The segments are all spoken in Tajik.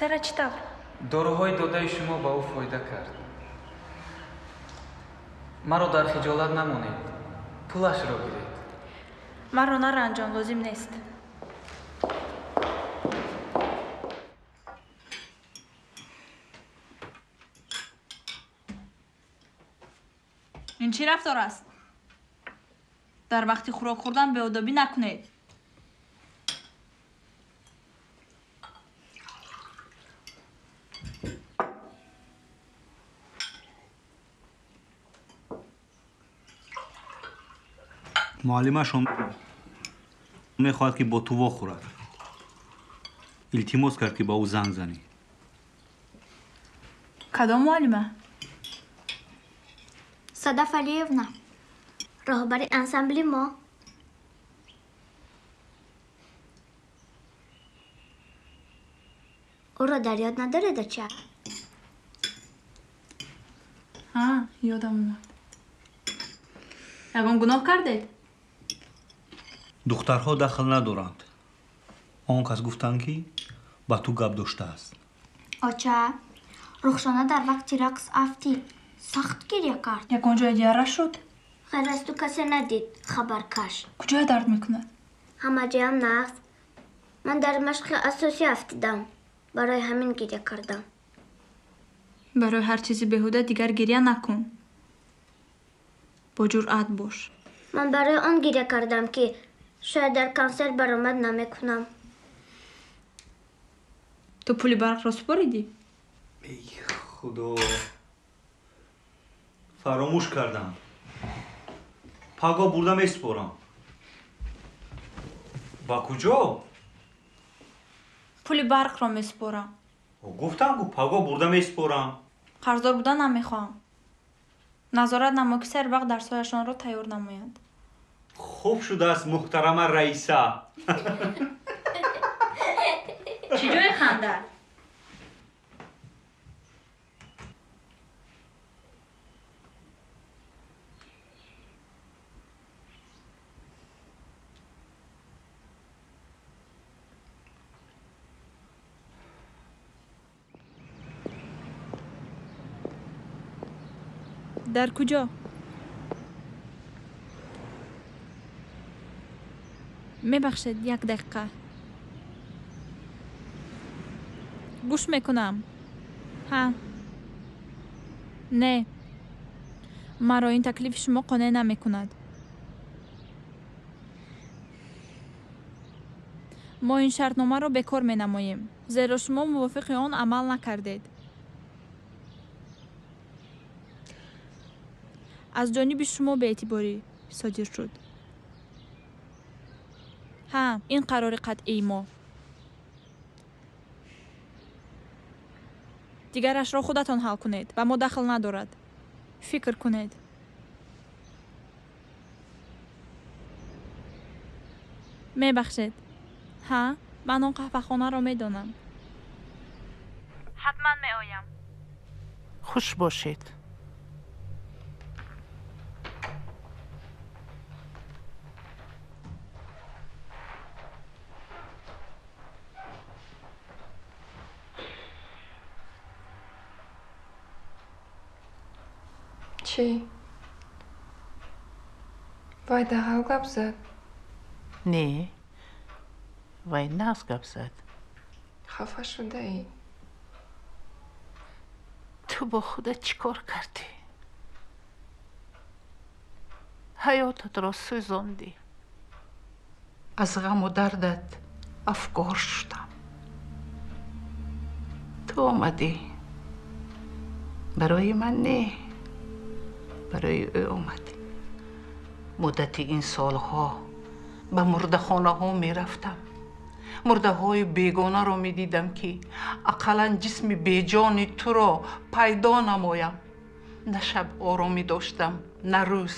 Сара чӣ тавр? Доруҳои додаи шумо ба ӯ фоида кард. Маро дар хиҷолат намонед, пулашро гиред. Маро наранҷон, лозим нест. Ин чӣ рафтор аст? Дар вақти хӯрок хӯрдан беодобӣ накунед. Муаллимашон мехоҳад, ки бо ту вохӯрад. Илтимос кард, ки ба ӯ занг занӣ. Кадом муаллима? Садаф Алиевна, роҳбари ансамбли мо. Ӯро дар ёд надоред, оча? Ҳа, ёдам омад. Ягон гуноҳ кардед? Духтарҳо дахл надоранд. Он кас гуфтанд, ки ба ту гап доштааст. Оча, Рухшона дар вақти рақс афтид. Сахт гиря кард. Ягон ҷоя яра шуд? Ғайр аз ту касе надид, хабаркаш. Куҷоя дард мекунад? Ҳама ҷоям нағз. Ман дар машқи асосӣ афтидам. Барои ҳамин гиря кардам. Барои ҳар чизи беҳуда дигар гиря накун. Бо ҷуръат бош. Ман барои он гиря кардам, ки шояд дар консерт баромад намекунам. Ту пули барқро супоридӣ? Эй худо, фаромӯш кардам. Паго бурда месупорам. Ба куҷо? Пули барқро месупорам. Гуфтам, ку паго бурда месупорам. Қарздор будан намехоҳам. Назорат намо, ки сари вақт дарсҳояшонро тайёр намоянд. Хуб шудааст, муҳтарама раиса. Чӣ ҷои ханда? Дар куҷо? Мебахшед, як дақиқа. Гӯш мекунам. Ҳа. Не. Маро ин таклифи шумо қонеъ намекунад. Мо ин шартномаро бекор менамоем, зеро шумо мувофиқи он амал накардед. Аз ҷониби шумо беэътиборӣ содир шуд. Ҳа, ин қарори қатъии мо. Дигарашро худатон ҳал кунед, ба мо дахл надорад. Фикр кунед. Мебахшед. Ҳа, ман он қаҳвахонаро медонам. Ҳатман меоям. Хуш бошед. Чӣ? Вай дағал гап зад? Не, вай нағз гап зад. Хафа шудаӣ? Ту бо худат чӣ кор кардӣ? Ҳаётатро сӯзондӣ. Аз ғаму дардат афгор шудам. Ту омадӣ. Барои ман не, барои ӯ омадӣ. Муддати ин солҳо ба мурдахонаҳо мерафтам. Мурдаҳои бегонаро медидам, ки ақаллан ҷисми беҷони туро пайдо намоям. На шаб оромӣ доштам, на рӯз.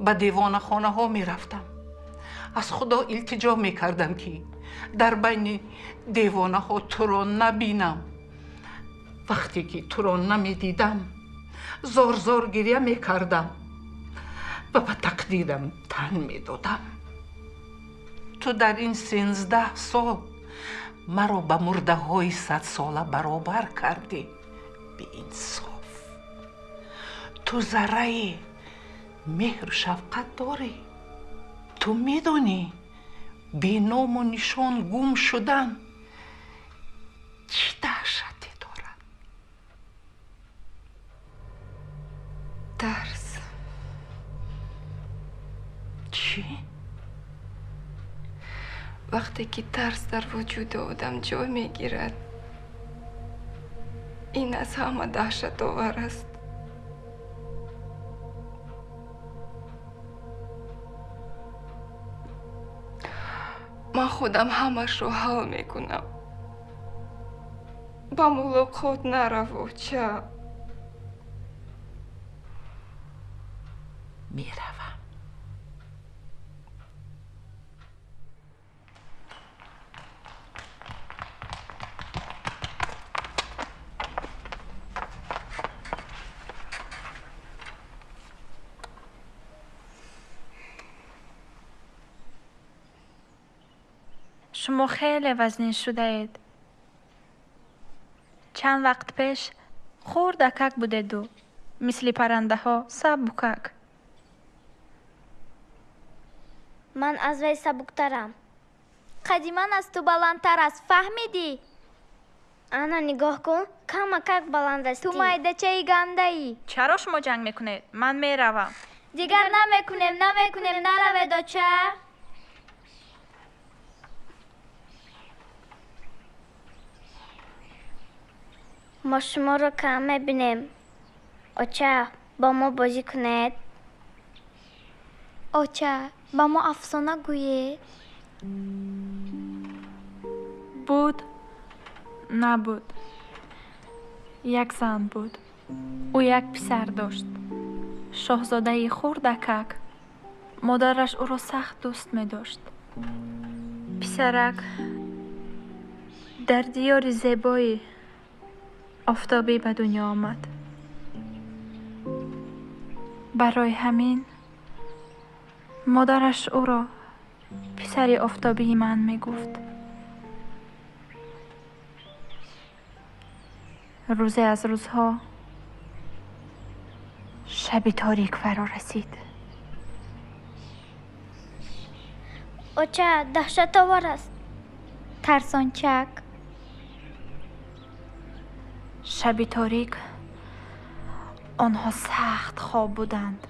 Ба девонахонаҳо мерафтам. Аз Худо илтиҷо мекардам, ки дар байни девонаҳо туро набинам. Вақте ки туро намедидам, зор-зор гиря мекардам ва ба тақдирам тан медодам. Ту дар ин 13 сол Маро ба мурдаҳои садсола баробар кардӣ. Беинсоф. Ту зарраи меҳру шафқат дорӣ. Ту медонӣ беному нишон гум шудан чӣ даҳшате дорад? Тарс. Чӣ? Вақте ки тарс дар вуҷуди одам ҷой мегирад, ин аз ҳама даҳшатовар аст. Ман худам ҳамашро ҳал мекунам. Ба мулоқот нарав, оча. Меравам. Шумо хеле вазнин шудаед. Чанд вақт пеш хурдакак будеду, мисли паррандаҳо сабукак. Ман аз вай сабуктарам. Қади ман аз ту баландтар аст, фаҳмидӣ? Ана нигоҳ кун, камакак баланд астӣ. Ту майдачаи гандаӣ. Чаро шумо ҷанг мекунед? Ман меравам. Дигар намекунем, намекунем, наравед, оча. Мо шуморо кам мебинем. Оча, бо мо бозӣ кунед. Оча, ба мо афсона гӯед. Буд, набуд. Як зан буд. Ӯ як писар дошт. Шоҳзодаи хурдакак. Модараш ӯро сахт дӯст медошт. Писарак дар диёри зебои офтобӣ ба дунё омад. Барои ҳамин модараш ӯро писари офтобии ман мегуфт. Рӯзе аз рӯзҳо шаби торик фаро расид. Оча, даҳшатовар аст. Тарсончак. Шаби торик онҳо сахт хоб буданд.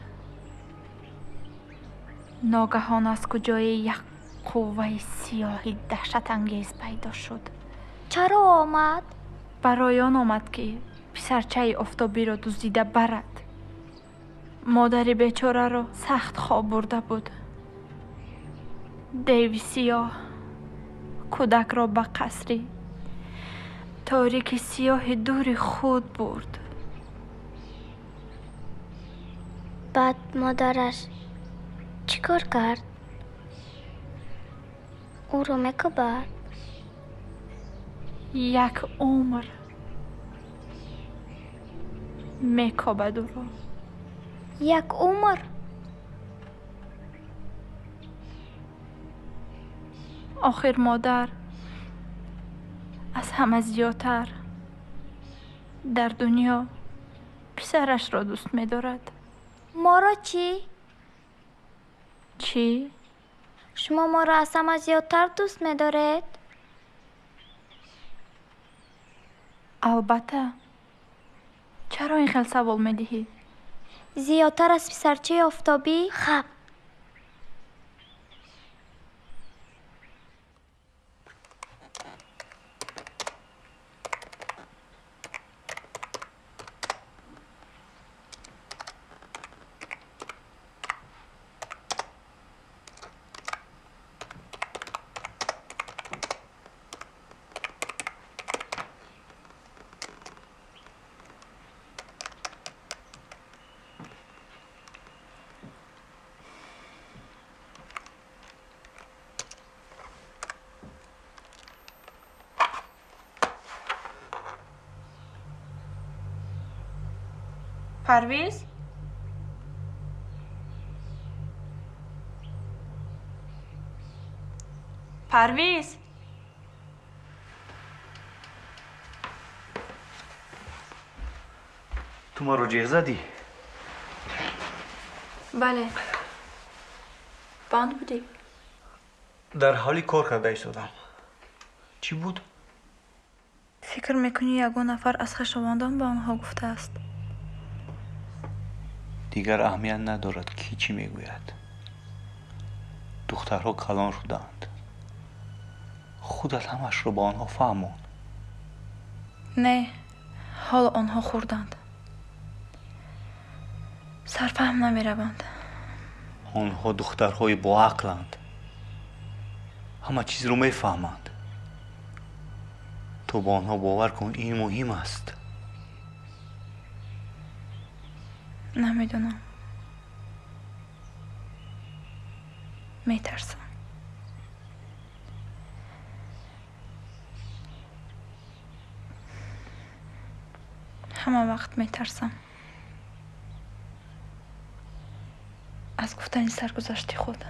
Ногаҳон аз куҷое як қувваи сиёҳи даҳшатангез пайдо шуд. Чаро омад? Барои он омад, ки писарчаи офтобиро дуздида барад. Модари бечораро сахт хоб бурда буд. Деви сиёҳ кӯдакро ба қасри торики сиёҳи дури худ бурд. Баъд модараш чӣ кор кард? Ӯро мекӯбад? Як умр мекобад ӯро. Як умр? Охир модар аз ҳама зиёдтар дар дунё писарашро дӯст медорад. Моро чӣ? Чӣ? Шумо моро аз ҳама зиёдтар дӯст медоред? Албатта. Чаро ин хел савол медиҳӣ? Зиёдтар аз писарчаи офтобӣ? Хаб. Парвиз? Парвиз? Ту маро ҷеғ задӣ? Бале. Банд будӣ? Дар ҳоли кор карда истодам. Чӣ буд? Фикр мекунӣ ягон нафар аз хешовандон ба онҳо гуфтааст? Дигар аҳамият надорад, ки чӣ мегӯяд. Духтарҳо калон шудаанд. Худат ҳамашро ба онҳо фаҳмон. Не, ҳоло онҳо хурданд. Сарфаҳм намераванд. Онҳо духтарҳои боақланд. Ҳама чизро мефаҳманд. Ту ба онҳо бовар кун, ин муҳим аст. Намедонам. Метарсам. Ҳама вақт метарсам. Аз гуфтани саргузашти худ.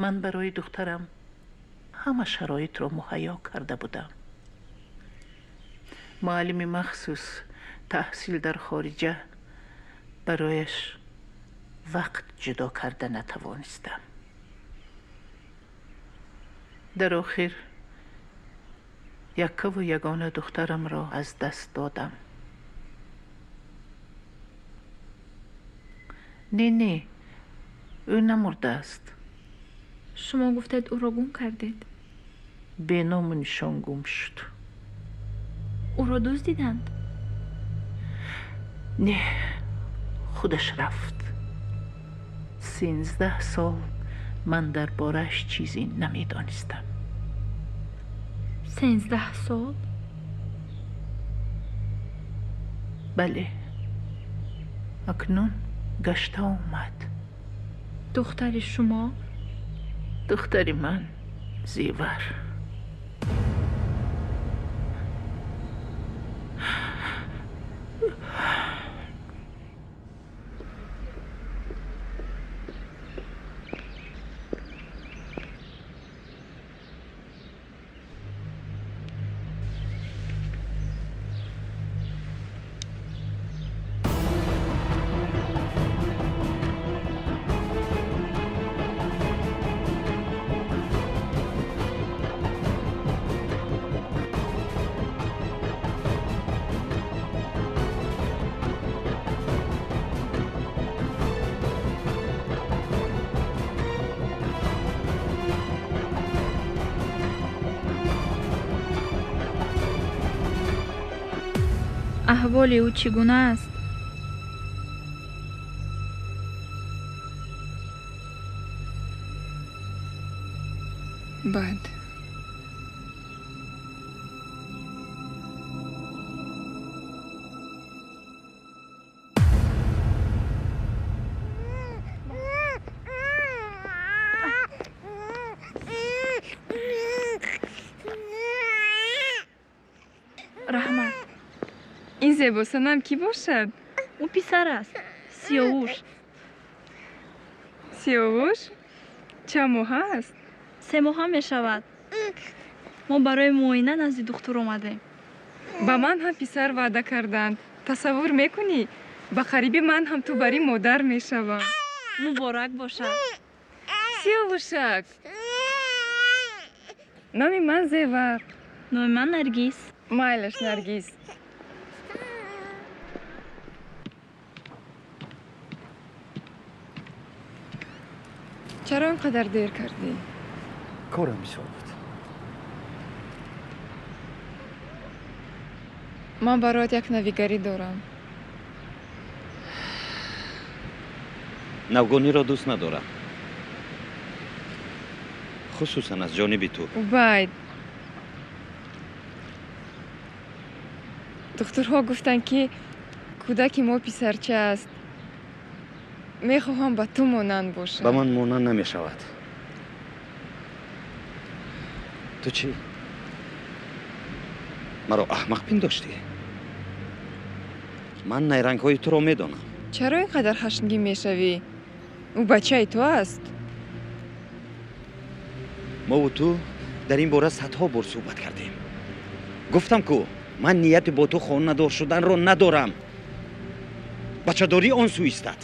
Ман барои духтарам ҳама шароитро муҳайё карда будам. Муаллими махсус, таҳсил дар хориҷа, барояш вақт ҷудо карда натавонистам. Дар охир яккаву ягона духтарамро аз даст додам. Не, не, ӯ намурдааст. Шумо гуфтед ӯро гум кардед. Беному нишон гум шуд. Ӯро дуздиданд? Не, худаш рафт. 13 сол ман дар борааш чизе намедонистам. 13 сол? Бале. Акнун гашта омад. Духтари шумо? Духтари ман Зевар. Аҳволи ӯ чӣ гуна аст? Бад. Раҳмат. Ин зебосанам кӣ бошад? Ӯ писар аст. Сиёвуш. Сиёвуш? Чанд моҳа аст? 3 моҳа мешавад. Мо барои муоина назди духтур омадем. Ба ман ҳам писар ваъда карданд. Тасаввур мекунӣ? Ба қариби ман ҳам ту бари модар мешавам. Муборак бошад. Сиёвушак. Номи ман Зевар. Номи ман Наргиз. Майлаш, Наргиз. Чаро ин қадар дер кардӣ? Корам бисёр буд. Ман бароят як навигарӣ дорам. Навгониро дӯст надорам. Хусусан аз ҷониби ту. Убайд, духтурҳо гуфтанд, ки кӯдаки мо писарча аст. Мехоҳам ба ту монанд бошам. Ба ман монанд намешавад. Ту чӣ? Маро аҳмақ пиндоштӣ? Ман найрангҳои туро медонам. Чаро ин қадар хашмгин мешавӣ? Ӯ бачаи ту аст. Мову ту дар ин бора садҳо бор суҳбат кардем. Гуфтам ку ман нияти бо ту хонадор шуданро надорам. Бачадорӣ он сӯ истад.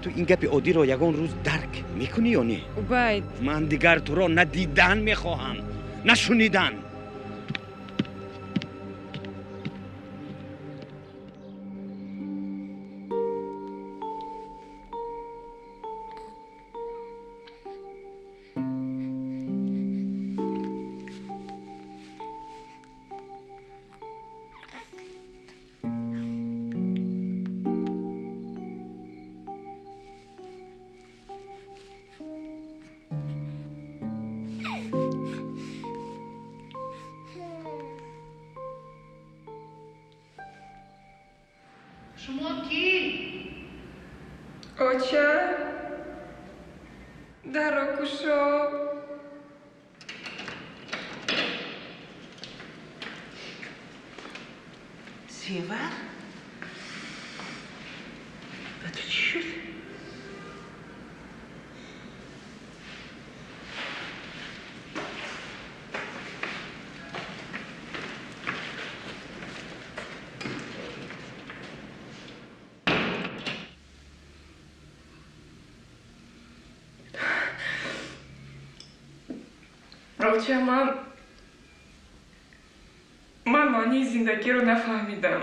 Ту ин гапи оддиро ягон рӯз дарк мекунӣ ё не? Убайд, ман дигар туро на дидан мехоҳам, на шунидан. Шумо кӣ? Оча, дарро кушо. Зевар? Ба ту чӣ шуд? Оча, ман маънии зиндагиро нафаҳмидам.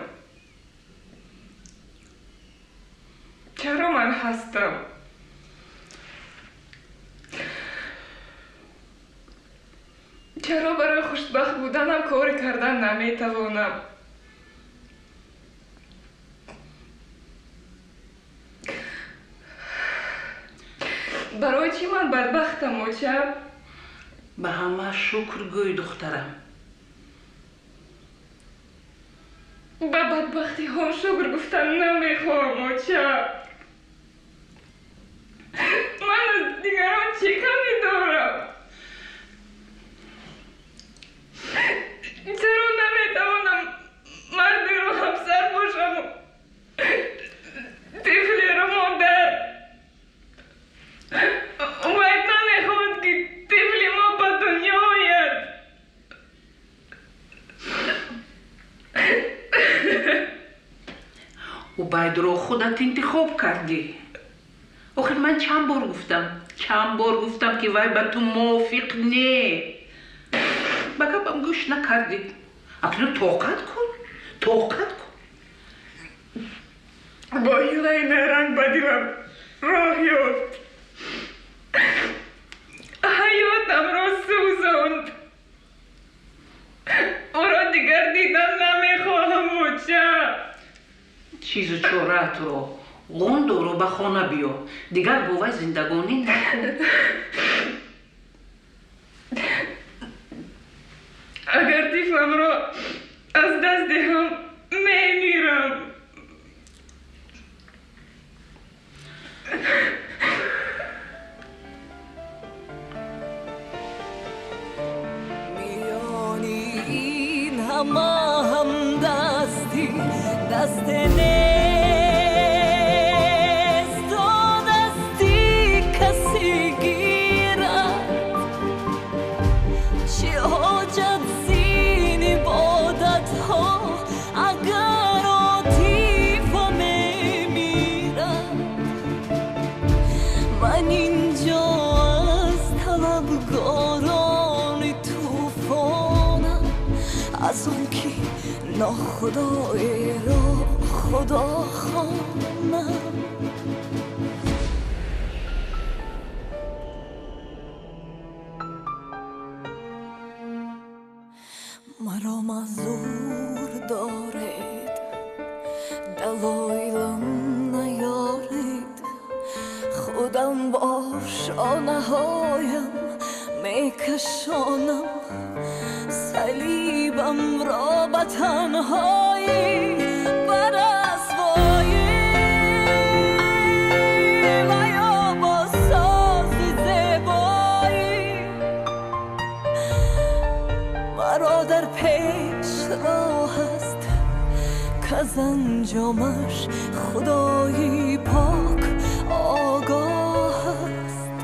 Чаро ман ҳастам? Чаро барои хушбахт буданам коре кардан наметавонам? Барои чӣ ман бадбахтам, оча? Ба ҳама шукр гӯй, духтарам. Ба бадбахтиҳом шукр гуфтан намехоҳам, оча. Ман аз дигарон чӣ камӣ дорам? Чаро наметавонам мардеро ҳамсар бошаму тифлеро модар? Убайд намехоҳад, ки тифли мо ба дунё ояд. Убайдро худат интихоб кардӣ. Охир ман чанд бор гуфтам, чанд бор гуфтам, ки вай ба ту мувофиқ не. Ба гапам гӯш накардӣ. Акнун тоқат кун, тоқат кун. Бо ҳилаи найранг ба дилам роҳ ёфт. Ҳаётамро сӯзонд. Ӯро дигар дидан намехоҳам, оча. Чизу чораатро ғун дору ба хона биё. Дигар бо вай зиндагонӣ накун. Агар тифламро аз даст диҳам, мемирам. Миёни ин ҳама ҳамдастӣ даст нест, дасти касе гирад. Чӣ ҳоҷат зин ибодатҳо агар отифа мемирад? Ман инҷо аз талабгорони тӯфонам, аз он ки нохудоеро худо хонам. Маро маъзур доред, далоилам наёред. Худам бо шонаҳоям мекашонам салибамро ба танҳоӣ, ба расвоӣ ва ё бо сози зебоӣ. Маро дар пеш роҳ аст, каз анҷомаш худои пок огоҳ аст.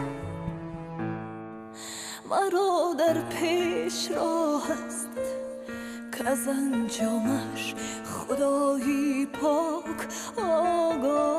Каз анҷомаш Худои пок огоҳ.